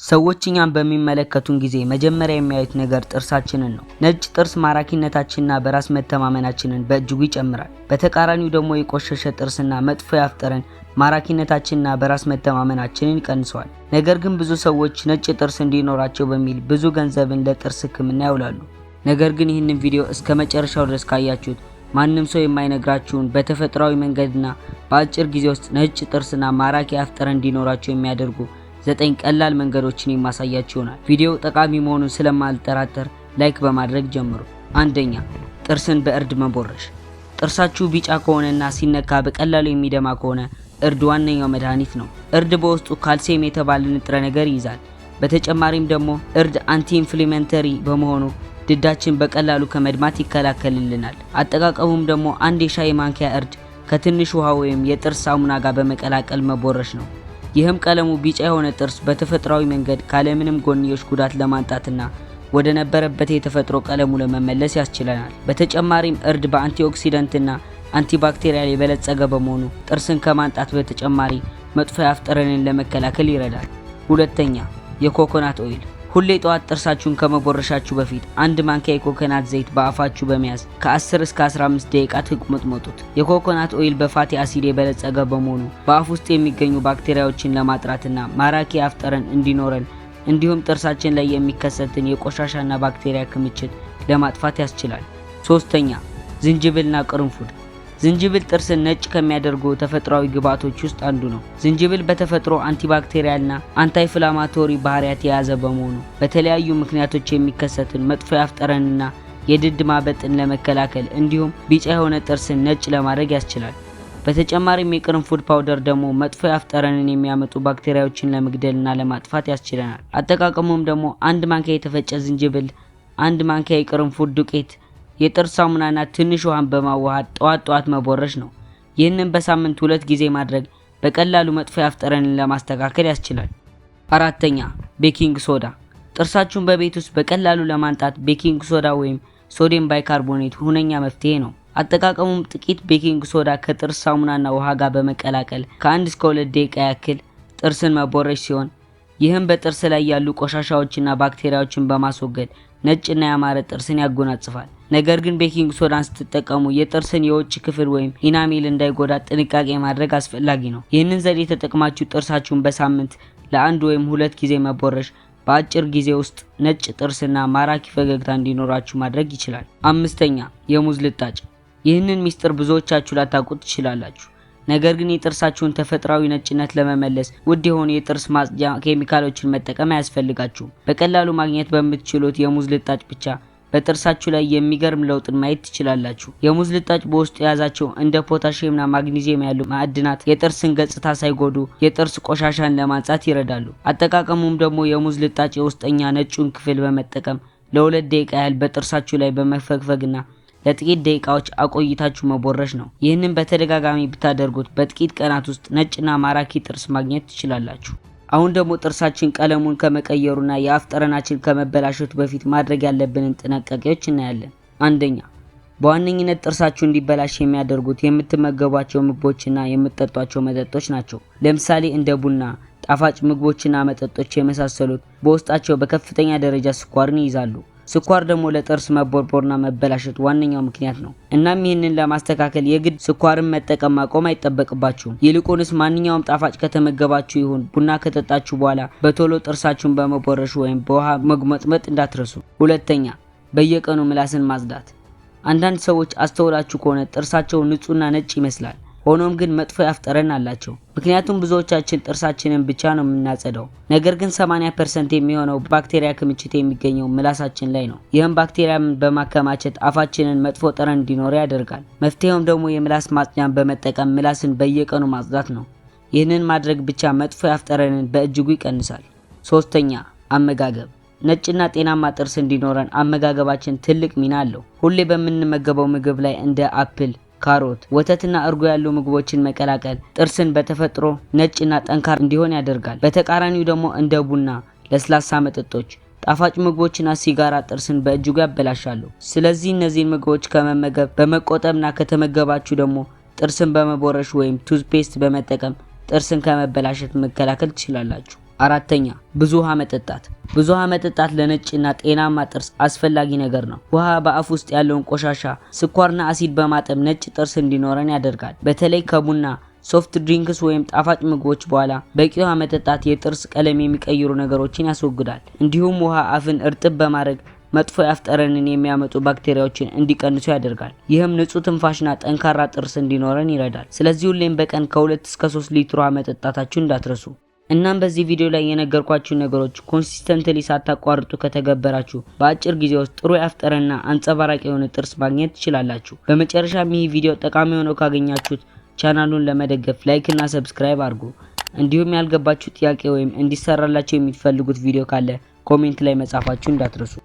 ሰዎች እኛን በሚመለከቱን ጊዜ መጀመሪያ የሚያዩት ነገር ጥርሳችንን ነው። ነጭ ጥርስ ማራኪነታችንና በራስ መተማመናችንን በእጅጉ ይጨምራል። በተቃራኒው ደግሞ የቆሸሸ ጥርስና መጥፎ የአፍ ጠረን ማራኪነታችንና በራስ መተማመናችንን ይቀንሰዋል። ነገር ግን ብዙ ሰዎች ነጭ ጥርስ እንዲኖራቸው በሚል ብዙ ገንዘብን ለጥርስ ሕክምና ያውላሉ። ነገር ግን ይህንን ቪዲዮ እስከ መጨረሻው ድረስ ካያችሁት ማንም ሰው የማይነግራችሁን በተፈጥሯዊ መንገድና በአጭር ጊዜ ውስጥ ነጭ ጥርስና ማራኪ የአፍ ጠረን እንዲኖራቸው የሚያደርጉ 9 ቀላል መንገዶችን የማሳያችሁ ይሆናል። ቪዲዮው ጠቃሚ መሆኑን ስለማልጠራጠር like በማድረግ ጀምሩ። አንደኛ፣ ጥርስን በእርድ መቦረሽ። ጥርሳችሁ ቢጫ ከሆነና ሲነካ በቀላሉ የሚደማ ከሆነ እርድ ዋነኛው መድኃኒት ነው። እርድ በውስጡ ካልሲየም የተባለ ንጥረ ነገር ይይዛል። በተጨማሪም ደግሞ እርድ anti inflammatory በመሆኑ ድዳችን በቀላሉ ከመድማት ይከላከልልናል። አጠቃቀሙም ደግሞ አንድ የሻይ ማንኪያ እርድ ከትንሽ ውሃ ወይም የጥርስ ሳሙና ጋር በመቀላቀል መቦረሽ ነው። ይህም ቀለሙ ቢጫ የሆነ ጥርስ በተፈጥሯዊ መንገድ ካለምንም ጎንዮሽ ጉዳት ለማንጣትና ወደ ነበረበት የተፈጥሮ ቀለሙ ለመመለስ ያስችለናል። በተጨማሪም እርድ በ antioxidant ና antibacterial የበለጸገ በመሆኑ ጥርስን ከማንጣት በተጨማሪ መጥፎ የአፍ ጠረንን ለመከላከል ይረዳል። ሁለተኛ፣ የ coconut oil። ሁሌ ጠዋት ጥርሳችሁን ከመቦረሻችሁ በፊት አንድ ማንኪያ የኮኮናት ዘይት በአፋችሁ በመያዝ ከ10 እስከ 15 ደቂቃ ትጉመጥመጡት። የ coconut oil በ fatty acid የበለጸገ በመሆኑ በአፍ ውስጥ የሚገኙ ባክቴሪያዎችን ለማጥራትና ማራኪ የአፍ ጠረን እንዲኖረን እንዲሁም ጥርሳችን ላይ የሚከሰትን የቆሻሻና ባክቴሪያ ክምችት ለማጥፋት ያስችላል። ሶስተኛ፣ ዝንጅብልና ቅርንፉድ። ዝንጅብል ጥርስን ነጭ ከሚያደርጉ ተፈጥሯዊ ግብዓቶች ውስጥ አንዱ ነው። ዝንጅብል በተፈጥሮ antibacterial ና anti-inflammatory ባህሪያት የያዘ በመሆኑ በተለያዩ ምክንያቶች የሚከሰትን መጥፎ የአፍ ጠረንና የድድ ማበጥን ለመከላከል እንዲሁም ቢጫ የሆነ ጥርስን ነጭ ለማድረግ ያስችላል። በተጨማሪም የቅርንፉድ powder ደግሞ መጥፎ የአፍ ጠረንን የሚያመጡ ባክቴሪያዎችን ለመግደልና ለማጥፋት ያስችለናል። አጠቃቀሙም ደግሞ አንድ ማንኪያ የተፈጨ ዝንጅብል፣ አንድ ማንኪያ የቅርንፉድ ዱቄት፣ የጥርስ ሳሙናና ትንሽ ውሃን በማዋሃድ ጠዋት ጠዋት መቦረሽ ነው። ይህንን በሳምንት 2 ጊዜ ማድረግ በቀላሉ መጥፎ የአፍ ጠረንን ለማስተካከል ያስችላል። አራተኛ፣ baking soda። ጥርሳችሁን በቤት ውስጥ በቀላሉ ለማንጣት baking soda ወይም sodium bicarbonate ሁነኛ መፍትሄ ነው። አጠቃቀሙም ጥቂት baking soda ከጥርስ ሳሙናና ውሃ ጋር በመቀላቀል ከ1 እስከ 2 ደቂቃ ያክል ጥርስን መቦረሽ ሲሆን ይህም በጥርስ ላይ ያሉ ቆሻሻዎችና ባክቴሪያዎችን በማስወገድ ነጭና ያማረ ጥርስን ያጎናጽፋል። ነገር ግን baking soda ን ስትጠቀሙ የጥርስን የውጭ ክፍል ወይም enamel እንዳይጎዳ ጥንቃቄ ማድረግ አስፈላጊ ነው። ይህንን ዘዴ ተጠቅማችሁ ጥርሳችሁን በሳምንት ለአንድ ወይም 2 ጊዜ መቦረሽ በአጭር ጊዜ ውስጥ ነጭ ጥርስና ማራኪ ፈገግታ እንዲኖራችሁ ማድረግ ይችላል። አምስተኛ፣ የሙዝ ልጣጭ። ይህንን ሚስጥር ብዙዎቻችሁ ላታውቁት ትችላላችሁ። ነገር ግን የጥርሳችሁን ተፈጥሯዊ ነጭነት ለመመለስ ውድ የሆኑ የጥርስ ማጽጃ ኬሚካሎችን መጠቀም አያስፈልጋችሁም። በቀላሉ ማግኘት በምትችሉት የሙዝ ልጣጭ ብቻ በጥርሳችሁ ላይ የሚገርም ለውጥን ማየት ትችላላችሁ። የሙዝ ልጣጭ በውስጡ የያዛቸው እንደ ፖታሺየምና ማግኒዚየም ያሉ ማዕድናት የጥርስን ገጽታ ሳይጎዱ የጥርስ ቆሻሻን ለማንጻት ይረዳሉ። አጠቃቀሙም ደግሞ የሙዝ ልጣጭ የውስጠኛ ነጩን ክፍል በመጠቀም ለ2 ደቂቃ ያህል በጥርሳችሁ ላይ በመፈግፈግና ለጥቂት ደቂቃዎች አቆይታችሁ መቦረሽ ነው። ይህንን በተደጋጋሚ ብታደርጉት በጥቂት ቀናት ውስጥ ነጭና ማራኪ ጥርስ ማግኘት ትችላላችሁ። አሁን ደግሞ ጥርሳችን ቀለሙን ከመቀየሩና የአፍ ጠረናችን ከመበላሸቱ በፊት ማድረግ ያለብንን ጥንቃቄዎች እናያለን። አንደኛ፣ በዋነኝነት ጥርሳችሁ እንዲበላሽ የሚያደርጉት የምትመገቧቸው ምግቦችና የምትጠጧቸው መጠጦች ናቸው። ለምሳሌ እንደ ቡና፣ ጣፋጭ ምግቦችና መጠጦች የመሳሰሉት በውስጣቸው በከፍተኛ ደረጃ ስኳርን ይይዛሉ። ስኳር ደግሞ ለጥርስ መቦርቦርና መበላሸት ዋነኛው ምክንያት ነው። እናም ይህንን ለማስተካከል የግድ ስኳርን መጠቀም ማቆም አይጠበቅባችሁም። ይልቁንስ ማንኛውም ጣፋጭ ከተመገባችሁ ይሁን ቡና ከጠጣችሁ በኋላ በቶሎ ጥርሳችሁን በመቦረሽ ወይም በውሃ መጉመጥመጥ እንዳትረሱ። ሁለተኛ፣ በየቀኑ ምላስን ማጽዳት። አንዳንድ ሰዎች አስተውላችሁ ከሆነ ጥርሳቸው ንጹህና ነጭ ይመስላል። ሆኖም ግን መጥፎ የአፍ ጠረን አላቸው። ምክንያቱም ብዙዎቻችን ጥርሳችንን ብቻ ነው የምናጸዳው። ነገር ግን 80% የሚሆነው ባክቴሪያ ክምችት የሚገኘው ምላሳችን ላይ ነው። ይህም ባክቴሪያን በማከማቸት አፋችንን መጥፎ ጠረን እንዲኖረው ያደርጋል። መፍትሄውም ደግሞ የምላስ ማጽጃን በመጠቀም ምላስን በየቀኑ ማጽዳት ነው። ይህንን ማድረግ ብቻ መጥፎ የአፍ ጠረንን በእጅጉ ይቀንሳል። ሶስተኛ፣ አመጋገብ። ነጭና ጤናማ ጥርስ እንዲኖረን አመጋገባችን ትልቅ ሚና አለው። ሁሌ በምንመገበው ምግብ ላይ እንደ apple፣ ካሮት፣ ወተትና እርጎ ያሉ ምግቦችን መቀላቀል ጥርስን በተፈጥሮ ነጭና ጠንካራ እንዲሆን ያደርጋል። በተቃራኒው ደግሞ እንደ ቡና፣ ለስላሳ መጠጦች፣ ጣፋጭ ምግቦችና ሲጋራ ጥርስን በእጅጉ ያበላሻሉ። ስለዚህ እነዚህን ምግቦች ከመመገብ በመቆጠብና ከተመገባችሁ ደግሞ ጥርስን በመቦረሽ ወይም toothpaste በመጠቀም ጥርስን ከመበላሸት መከላከል ትችላላችሁ። አራተኛ፣ ብዙ ውሃ መጠጣት። ብዙ ውሃ መጠጣት ለነጭና ጤናማ ጥርስ አስፈላጊ ነገር ነው። ውሃ በአፍ ውስጥ ያለውን ቆሻሻ፣ ስኳርና አሲድ በማጠብ ነጭ ጥርስ እንዲኖረን ያደርጋል። በተለይ ከቡና፣ soft drinks ወይም ጣፋጭ ምግቦች በኋላ በቂ ውሃ መጠጣት የጥርስ ቀለም የሚቀይሩ ነገሮችን ያስወግዳል። እንዲሁም ውሃ አፍን እርጥብ በማድረግ መጥፎ የአፍ ጠረንን የሚያመጡ ባክቴሪያዎችን እንዲቀንሱ ያደርጋል። ይህም ንጹህ ትንፋሽና ጠንካራ ጥርስ እንዲኖረን ይረዳል። ስለዚህ ሁሌም በቀን ከ2 እስከ 3 ሊትር ውሃ መጠጣታችሁን እንዳትረሱ። እናም በዚህ ቪዲዮ ላይ የነገርኳችሁን ነገሮች consistently ሳታቋርጡ ከተገበራችሁ በአጭር ጊዜ ውስጥ ጥሩ የአፍ ጠረንና አንጸባራቂ የሆነ ጥርስ ማግኘት ትችላላችሁ። በመጨረሻም ይህ ቪዲዮ ጠቃሚ ሆኖ ካገኛችሁት ቻናሉን ለመደገፍ like እና subscribe አድርጉ። እንዲሁም ያልገባችሁ ጥያቄ ወይም እንዲሰራላችሁ የምትፈልጉት ቪዲዮ ካለ comment ላይ መጻፋችሁን እንዳትረሱ።